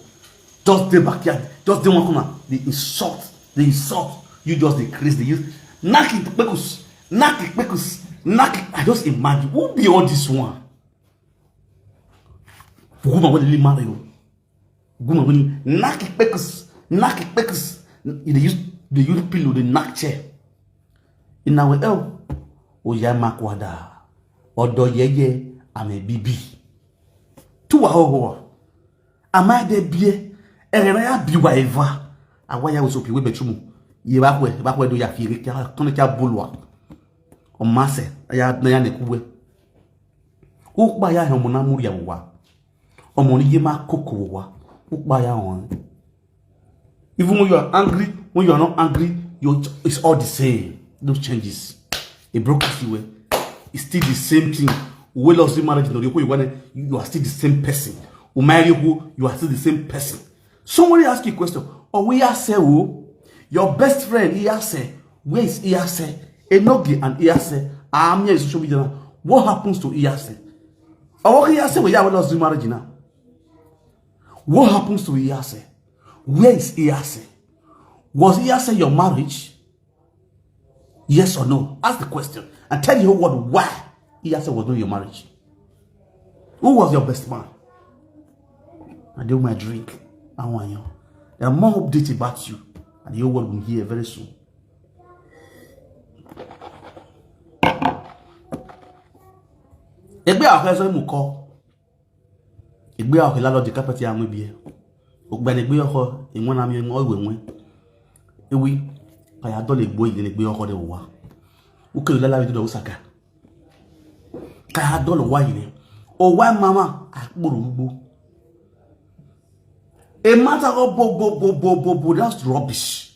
Just the backyard, just the one corner. They insult, they insult. You just the crazy, they use knock it, pekus, knock it, pekus, knock it. I just imagine who be all this one. Woman will really marry you. Woman will knock it, pekus, knock it, pekus. They use, they use pillow, they knock chair. In our el, Oya Makwada, Odo Yeye, I'm a B B. Two a ho. Am I the beer? Ere na ya bi wa eva. Awa ya uso piwe bechumu. Ye ba kwe, ba kwe do ya fie ke ya, kono ya bulwa. O mase, ya na ya ne kuwe. Ukpa ya he ọmọ na muri awa. Ọmọ ni ye ma koko wa. Ukpa ya on. Even when you are angry, when you are not angry, you, it's all the same. No changes. A broke you were. It's still the same thing. We lost the marriage. No, you, you are still the same person. Umari, you are still the same person. Somebody ask you a question. Oh, we are say, oh, your best friend, Iyase. Where is Iyase? Enoge and Iyase. I'm here in social media now. What happens to Iyase? Oh, okay, Iyase, we are lost the marriage now. What happens to Iyase? Where is Iyase? Was Iyase your marriage? Yes or no? Ask the question and tell the whole world why Iyase was not your marriage. Who was your best man? I do my drink. I want you. There are more updates about you, and the whole world will hear very soon. Egbe ahụ ezọ ịmụ kọ. Egbe ahụ ịlalọ dị kapeti ya nwe bie. Okpukpe na egbe ọkọ enwe na amị enwe iwe nwe. Ewi ka ya dọla egbo ije na egbe ọkọ dị ụwa. Uke lala bido da usaka. Ka ya dọla ụwa ire. Ụwa mama akpụrụ ugbo. A matter of bo bo bo bo bo bo, that's rubbish.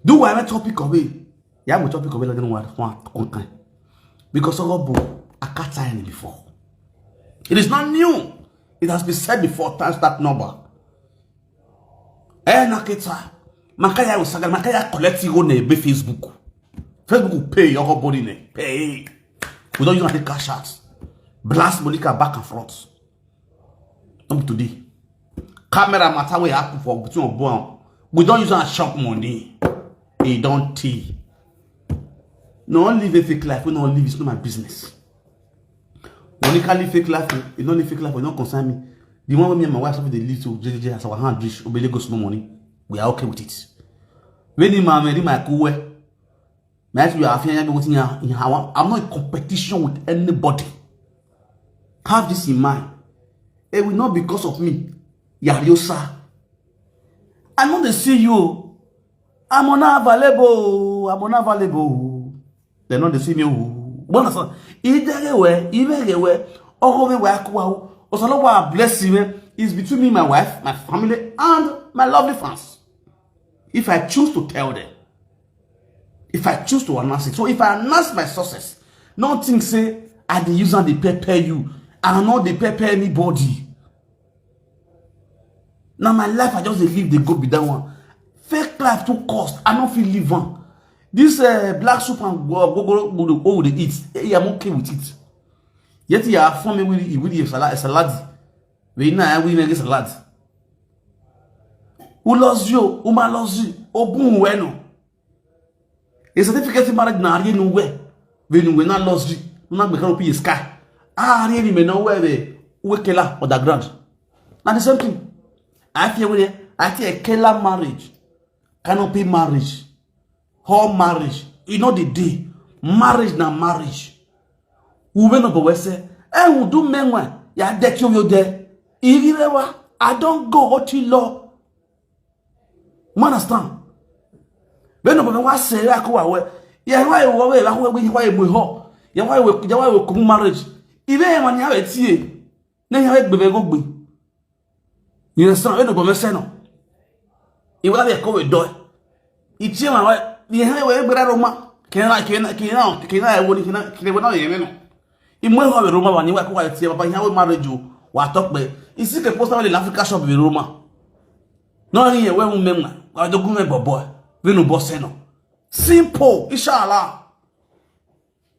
Do I have a topic of it? Ya mo topic of it like one one one time. Because of bo akata before. It is not new. It has been said before times that number. Eh, na kita. Makaya usaga, makaya collect you on a Facebook. Facebook will pay your body name. Pay. We don't use to take cash out. Blast Monica back and front. Up today. Camera matter we happen for between Obo and we don't use our shop money. E don't tea. No live a fake life. We don't live. It's not my business. Monica live fake life. You don't live fake life. You don't concern me. The one with me and my wife suffer the live to J J J as our hand reach Obele go small money. We are okay with it. When the man, when my cool way, my wife, we are feeling everything in our. I'm not in competition with anybody. Have this in mind. It will not because of me. Yariosa. I know they see you. I'm unavailable. I'm unavailable. They know they see me. What is it? If they get where, if they get where, or go where I go. Osalowa bless you. It's between me, my wife, my family, and my lovely fans. If I choose to tell them, if I choose to announce it, so if I announce my success, no think say I dey use am dey pepper you. I no dey pepper anybody. Na my life I just dey live dey go be that one. Fake life too cost. I no fit live am. This uh, black soup and go go go go go dey eat. Hey, I'm okay with it. Yet you are forming with with a salad, a salad. We na we make salad. Who loves you? Who man loves you? Ogun wenu. A certificate marriage na ari nu we. We nu we na lost you. Na be kan opi sky. Ari ni me na we we we kela underground. Na the same thing. I feel we I feel kela marriage. Canopy marriage. Hall marriage. You know the day. Marriage na marriage. Ube no bowe se. Eh, udu menwa. Ya deki yo de. Irirewa. I don't go oti law. You understand? When no wa say ya ko wa we. Ya wa wo we la ko we wa mo ho. Ya wa we ya wa we ko marriage. Ibe ya mani awe tie. Na ya we gbe go gbe. You understand? When no go say no. Iwa be ko we do. Itie ma we. Ni ha we gbe ra Roma. Kena kena kena kena e wo ni kena kena we na ye me no. Imwe ho be Roma wa ni wa ko wa tie baba ya we marriage o. Wa to pe. Isi ke post wa le Africa shop be Roma. No ni ye we mu me ma. Wa do gu me bobo. We no bo se no. Simple, inshallah.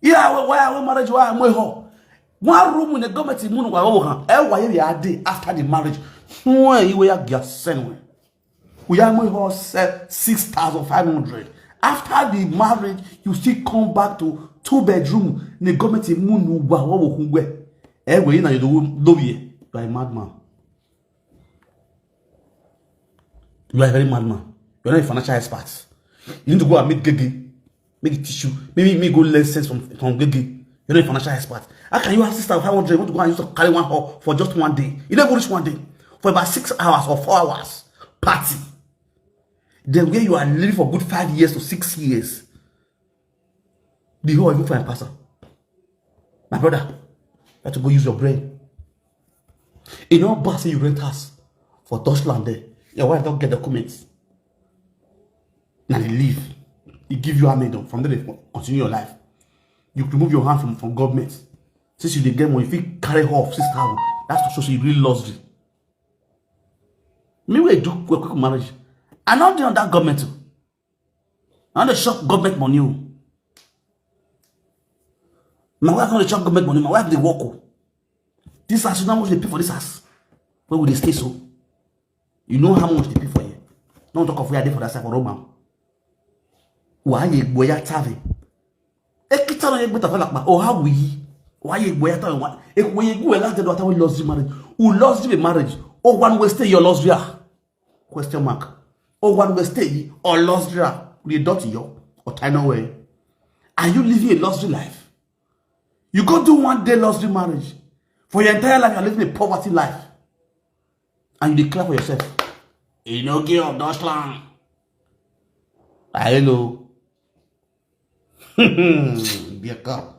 Yeah, why why marriage why am ho? One room in the government mu no wa ho. E wa ye ya dey after the marriage. Who are you where you are send we? We are mo ho six thousand five hundred. After the marriage, you still come back to two bedroom. The government mu no wa ho we. E we na you do do ye. You are a madman. You are a very madman. You are not a financial expert. You need to go and meet Gege. Make it teach you. Maybe me go learn sense from, from Gege. You're not a financial expert. How can you have six thousand five hundred want to go and use to carry one hall for just one day? You never reach one day. For about six hours or four hours. Party. Then where you are living for good five years to six years. The whole even fine person. My brother, to go use your brain. E no bad say you rent house for Dutchland there. Your wife don get documents. Na dey leave. E give you amendment from there dey continue your life. You remove your hand from from government. Since you dey get money, you fit carry her off six thousand. That's to show say you really lost it. Me wey do quick quick marriage, I no dey on that government o. I no dey chop government money o. My wife no dey chop government money. My wife dey work o. This house, you know how much they pay for this house? Where we dey stay so? You know how much they pay for here? Don't talk of where I dey for that side for Roma. Why you go ya tave? E kita no ye gbeta fela pa. O ha wi. Why you go ya tave? Why? E ko ye go la de do atawo luxury marriage. U luxury marriage. O one way stay your luxury. Ah. Question mark. O one way stay or luxury. We dot yo or tino way. Are you living a luxury life? You go do one day luxury marriage. For your entire life, you're living a poverty life. And you declare for yourself. You know, give Dutchland. I know. Biaka.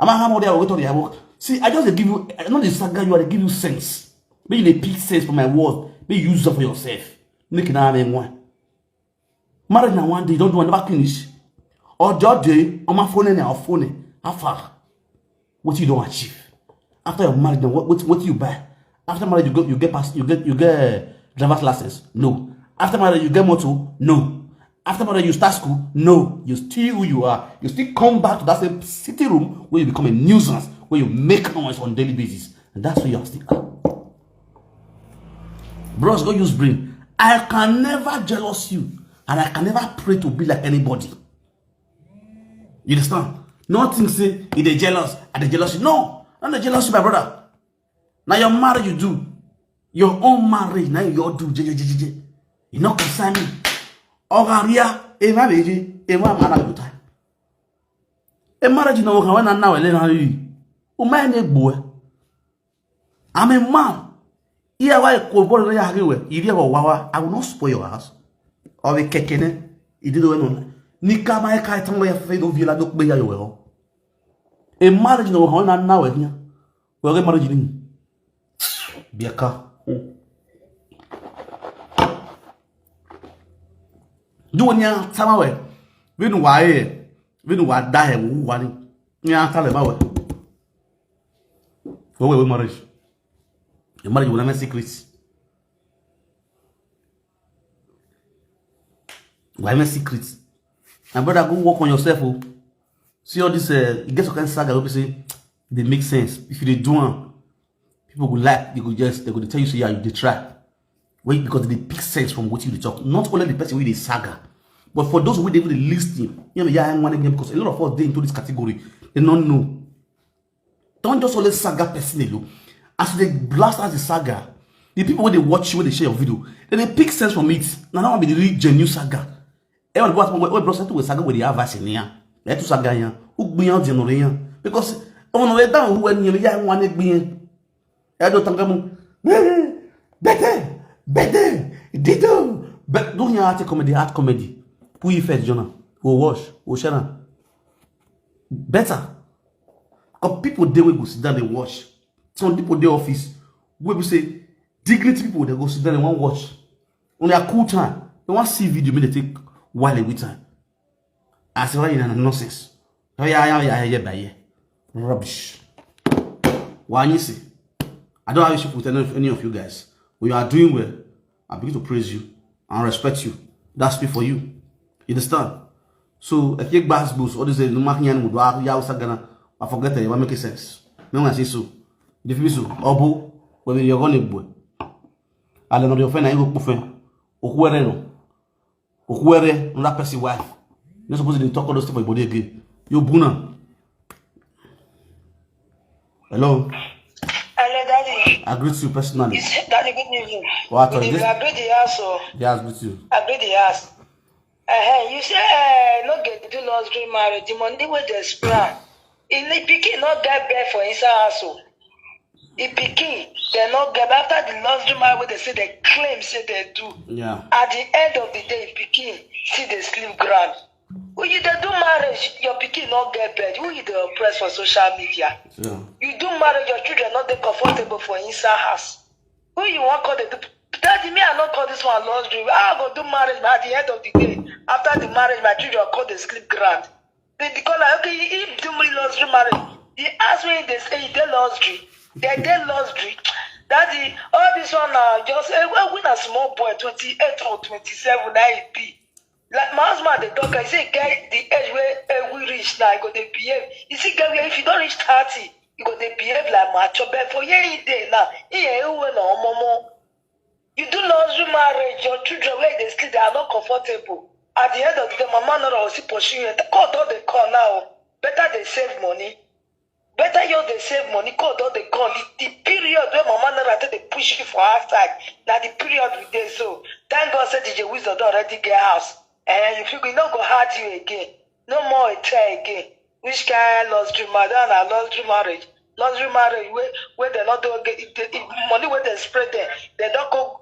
I'm a hammer there, wait on the work. See, I just dey give you, I know the saga you are, dey give you sense. Make you dey pick sense from my word. Make you use it for yourself. Make it now one. Marriage na one day, you don't do one, never finish. Or the other day, on my phone and our phone, how far? What you don't achieve? After your marriage, then what, what, what you buy? After marriage, you go, you get pass, you get, you get driver's license? No. After marriage, you get motor? No. After marriage, you start school? No. You still who you are. You still come back to that same sitting room where you become a nuisance, where you make noise on daily basis. And that's where you are still. Bros, go use brain. I can never jealous you, and I can never pray to be like anybody. You understand? Nothing say you dey jealous, I dey jealous you. No, I no dey jealous you, my brother. Now your marriage you do, your own marriage now you all do. Je, je, je, je, je. You no concern me. Ogaria, ema beji, ema mana go time. A marriage no can when na now ele na you. O my neighbor. I'm a man. Here why ko bol ya we. Iri wa wawa. I will not spoil your house. Or we kekene. He did when on. Ni kama e kai tango ya fe do vila do pe ya yo. A marriage no can when na now ele. We get marriage ni. Biaka. Do when ya tamawe. Vinu wa e. Vinu wa da he wu wa ni. Ni a tale ba we. We we marriage. A marriage will never secret. Why my secret? My brother, go work on yourself. Oh. See all this, uh, you get some kind of saga, we say they make sense. If you dey do one, people go like, they go just, they go tell you, say, yeah, you dey try. Wait, because they pick sense from what you dey talk. Not only the person with the saga, but for those who dey even dey listen, you know, yeah, I want again because a lot of us dey into this category. They don't know. Don't just always saga person alone. As they blast as the saga, the people when they watch you, when they share your video, then they pick sense from it. Now that one be the real genuine saga. Everyone go ask me, "Wait, bro, settle with saga with the advice in here. Let to saga here. Who be on the here?" Because on the way down, who when you yeah one be. I don't think I'm better, better, dito. But don't you have comedy, art comedy? Who you first, Jonah? Who wash? Who Shanna? Better. Because people they will go sit down and watch. Some people dey office wey be say dignity people dey go sit down and wan watch. On their cool time, they wan see video make they take while away time. I say why you na nonsense. Oh yeah, yeah, yeah, yeah, yeah, yeah. Rubbish. Why you see? I don't have issue with any of, any of you guys. When you are doing well, I begin to praise you and respect you. That's me for you. You understand? So if you gbas boost, all this no mark yan would ya usa gana, I forget it, it make sense. No one say so. If you so, obo, when you're gonna boy. I don't know your friend, I go friend. Okwere no. Okwere, another person wife. You're not supposed to talk all those things for your body again. You buna. Hello. Hello, Daddy. I greet you personally. You say, Daddy, good evening. What good evening. I greet the house. Oh. Yes, greet you. I greet the house. Uh, you say uh, no get do luxury marriage. The money wey dey spray, e pikin no get bed for inside house. Oh. The pikin dem no get after the luxury marriage wey dey say dey claim say dey do. Yeah. At the end of the day, pikin still dey sleep ground. When you dey do marriage, your pikin no get bed. Who you dey oppress for social media? You do marriage, your children no dey comfortable for inside house. Who you wan call dey do? Daddy, me, I no call this one luxury. How I go do marriage, but at the end of the day, after the marriage, my children come dey sleep ground. They dey call like, okay, he do me luxury marriage. The house wey they stay, e dey luxury. They dey luxury. Daddy, all this one na just, eh, well, we na small boy, twenty-eight or twenty-seven, na e be. Like my husband dey talk, I say, get the age where, eh, we reach now, you go dey behave. You see, girl, if you don't reach thirty, you go dey behave like mature. But for here, he dey now. He ain't even no more. You do luxury marriage, your children where they sleep, they are not comfortable. At the end of the day, mama no will still pursue you. God don dey call now. Better they save money. Better you dey save money. God don dey call. The, the period where mama no take dey push you for outside. Now the period we dey so. Thank God say D J Wisdom don already get house. And you feel e no go hard you again. No more hotel again. Which kind luxury marriage? That na luxury marriage. Luxury marriage wey, wey dem no do again. If the, if money wey dem spread there, dem don go.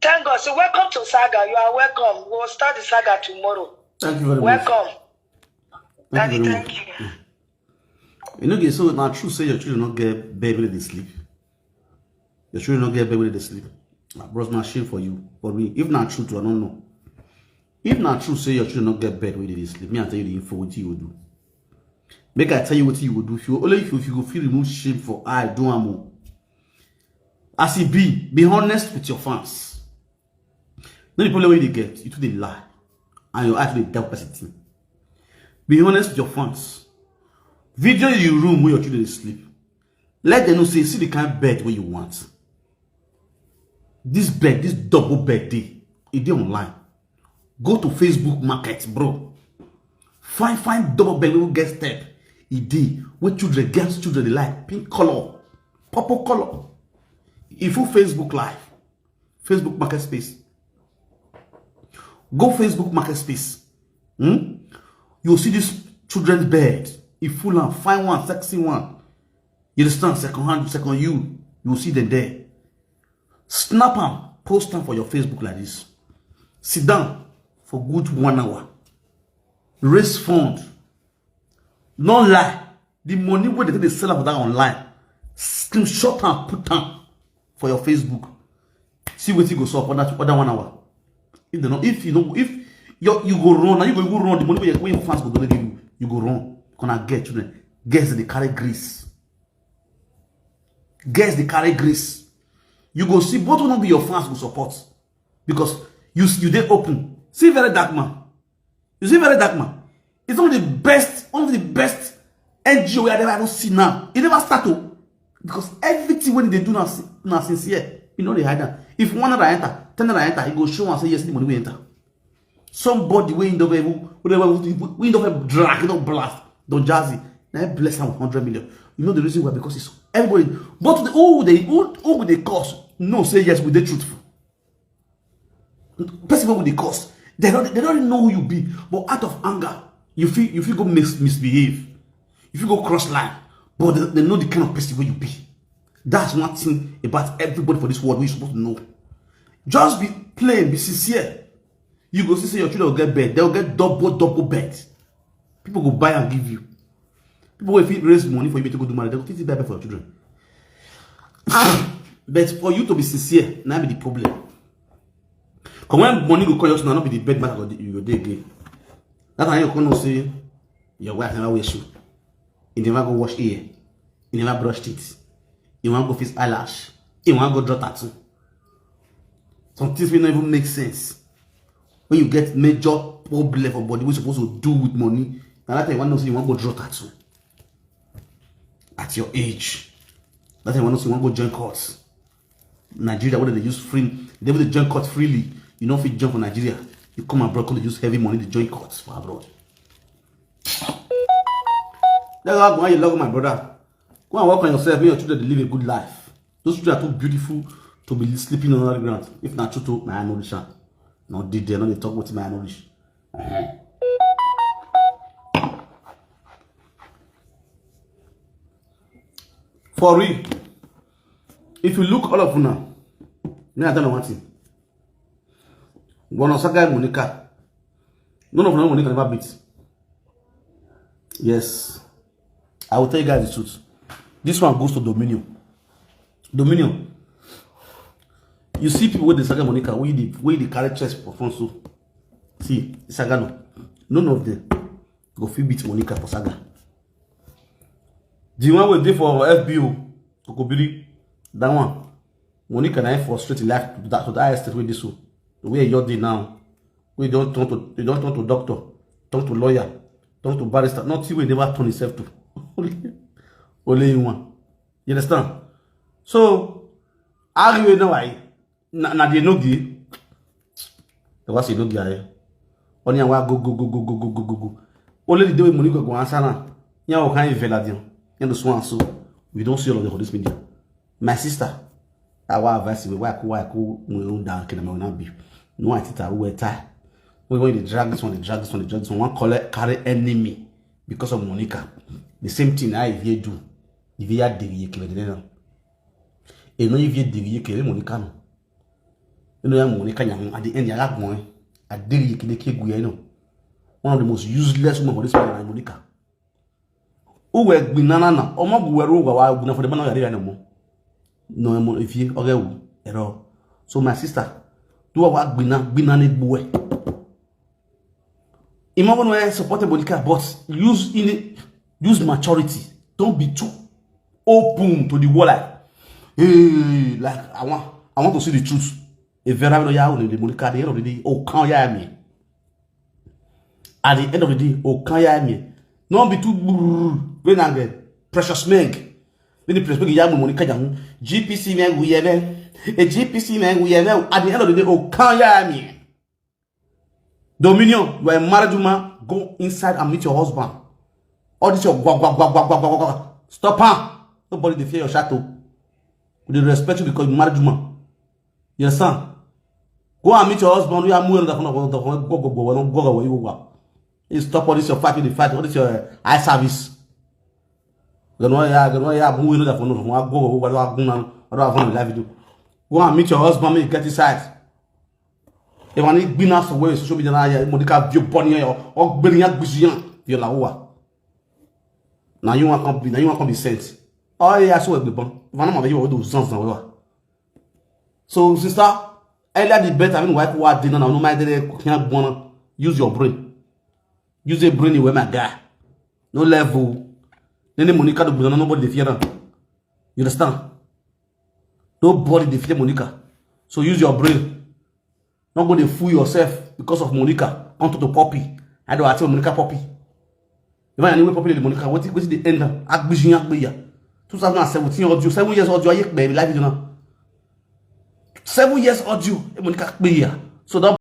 Thank God. So welcome to saga. You are welcome. We will start the saga tomorrow. Thank you very much. Welcome. Thank you Daddy, very much. Thank you. You know, okay, so na true say your children no get bed where they sleep. Your children no get bed where they sleep. Ah, bros, na shame for you. For me, if na true, I don't know. If na true say your children no get bed where they sleep, me, I tell you the info, what you will do. Make I tell you what you will do. If you only, if you, if you go feel remove shame for I do am o. As e be, be honest with your fans. No, the problem wey you dey get, you too dey lie, and your eye too dey dark person thing. Be honest with your fans. Video your room where your children dey sleep. Let them know say, see the kind bed wey you want. This bed, this double bed dey, e dey online. Go to Facebook Market, bro. Find, find double bed wey get step. E dey, wey children, girls children dey like, pink color, purple color. E full Facebook Live, Facebook Market Space. Go Facebook Market Space. Hmm? You'll see this children's bed. E full am, find one, sexy one. You understand? Second hand, second you. You'll see them there. Snap am, post am for your Facebook like this. Sit down for good one hour. Raise fund. No lie. The money wey they take dey sell am for that online, screenshot am, put am for your Facebook. See wetin go sup under, under one hour. If they no, if you no, if you, you go run, na you go even run. The money wey your, wey your fans go donate give you, you go run. Gonna get children. Girls dey carry grace. Girls dey carry grace. You go see both one of your fans go support because you, you dey open. See very dark man. You see very dark man. It's one of the best, one of the best N G O wey I never even see now. E never start o. Because everything wey they do na si-, na sincere. You know they hide am. If one naira enter, ten naira enter, he go show and say, yes, the money will enter. Somebody wey he don even, wey he don even drag, he don blast, Don Jazzy. Now he bless am with hundred million. You know the reason why? Because it's everybody. But the, who they, who, who they cause? No, say yes, we dey truthful. Person wey dey cause, they don't, they don't know who you be. But out of anger, you feel, you feel go mis-, misbehave. You feel go cross line. But they, they know the kind of person wey you be. That's one thing about everybody for this world we supposed to know. Just be plain, be sincere. You go see say your children will get bed. They'll get double, double bed. People go buy and give you. People will fit raise money for you to go do marriage. They go fit buy bed for your children. But for you to be sincere, now be the problem. Because when money go call you, now not be the bed matter you go dey again. That's how you come know say your wife never wear shoe. You never go wash ear. You never brush teeth. You wan go fix eyelash. You wan go draw tattoo. Some things wey no even make sense. When you get major problem for body wey suppose to do with money, na that time you wan know say you wan go draw tattoo. At your age, that time you wan know say you wan go join cult. Nigeria, where they use free, they will join cult freely. You no fit join for Nigeria. You come abroad, come dey use heavy money to join cult for abroad. That's how, why you love my brother. Go and work on yourself. Make your children dey live a good life. Those children are too beautiful to be sleeping on the ground. If na true, to my knowledge, ah, no did there, no dey talk wetin my knowledge. Uh-huh. For real, if you look all of una, me I tell you one thing. One Osaga Monica, None of them Monica never beat. Yes. I will tell you guys the truth. This one goes to Dominion. Dominion. You see people with the saga Monica, where they, where they carry chest for front so. See, saga no. None of them go fit beat Monica for saga. The one wey dey for F B O, Kokobiri, that one, Monica na him frustrate life to that, to that extent wey dey so. The way you dey now, wey don turn to, you don turn to doctor, turn to lawyer, turn to barrister, nothing wey never turn himself to. Only, only him one. You understand? So, argue now, why? Na, na dey no gree. The was no gree. Only I go, go, go, go, go, go, go, go, go. Only the day when Monica go answer now. Yeah, okay, Veladian. And the so and so. We don't see all of them for this media. My sister, I will advise you, why I could, why I could, we don't down, can I not be. No, I think I will tie. We going to drag this one, the drag this one, the drag this one. One collect, carry enemy because of Monica. The same thing I hear do. If you had the, you can, you know, if you did, you can, Monica. You know, Monica, at the end, you have one. I did, you can, you know. One of the most useless women for this world, Monica. Who were gbinanana? Omo guweru wa wa gbina for the man of the no mo. If you okay, ero. So my sister, do wa gbina gbina ni boy. Imagine where support Monica, but use in use maturity. Don't be too open to the world. Like, hey, like I want I want to see the truth. If you have no ya the Monica, the end of the day, oh, can't ya me. At the end of the day, oh, can't ya me. Don't be too brrr, when I get precious meg. When the precious meg ya Monica, G P C man, we have a G P C man, we have at the end of the day, oh, can't ya me. Dominion, you are a married woman. Go inside and meet your husband. All this your gwa gwa gwa gwa gwa gwa gwa. Stop her. Nobody dey fear your shadow. We dey respect you because you married woman. You understand? Go and meet your husband. You are moving the phone. Go go go go go go. You stop all this your fight with the fight. All this your uh, eye service. Go go go go. Go and meet your husband. Make you get inside. If I need gbin us away social media now, yeah, Monica view bunny or or gbin ya gbin ya view la wa. Now you want come be now you want come be sent. Oh yeah, so we bon. If I know my you do zan zan wa. So sister, earlier the better. I mean, wife wa dinner now. No matter they can't wanna use your brain. Use a brain where my guy. No level. Then Monica do nobody dey fear am. You understand? Nobody dey fear Monica. So use your brain. Not go dey fool yourself because of Monica. Come to the poppy. I don't ask Monica poppy. If I anyway poppy the Monica, what what the end up? Agbijin agbeya. Two thousand and seventeen audio, seven years audio, I baby life you know. Seven years audio, Monica agbeya. So that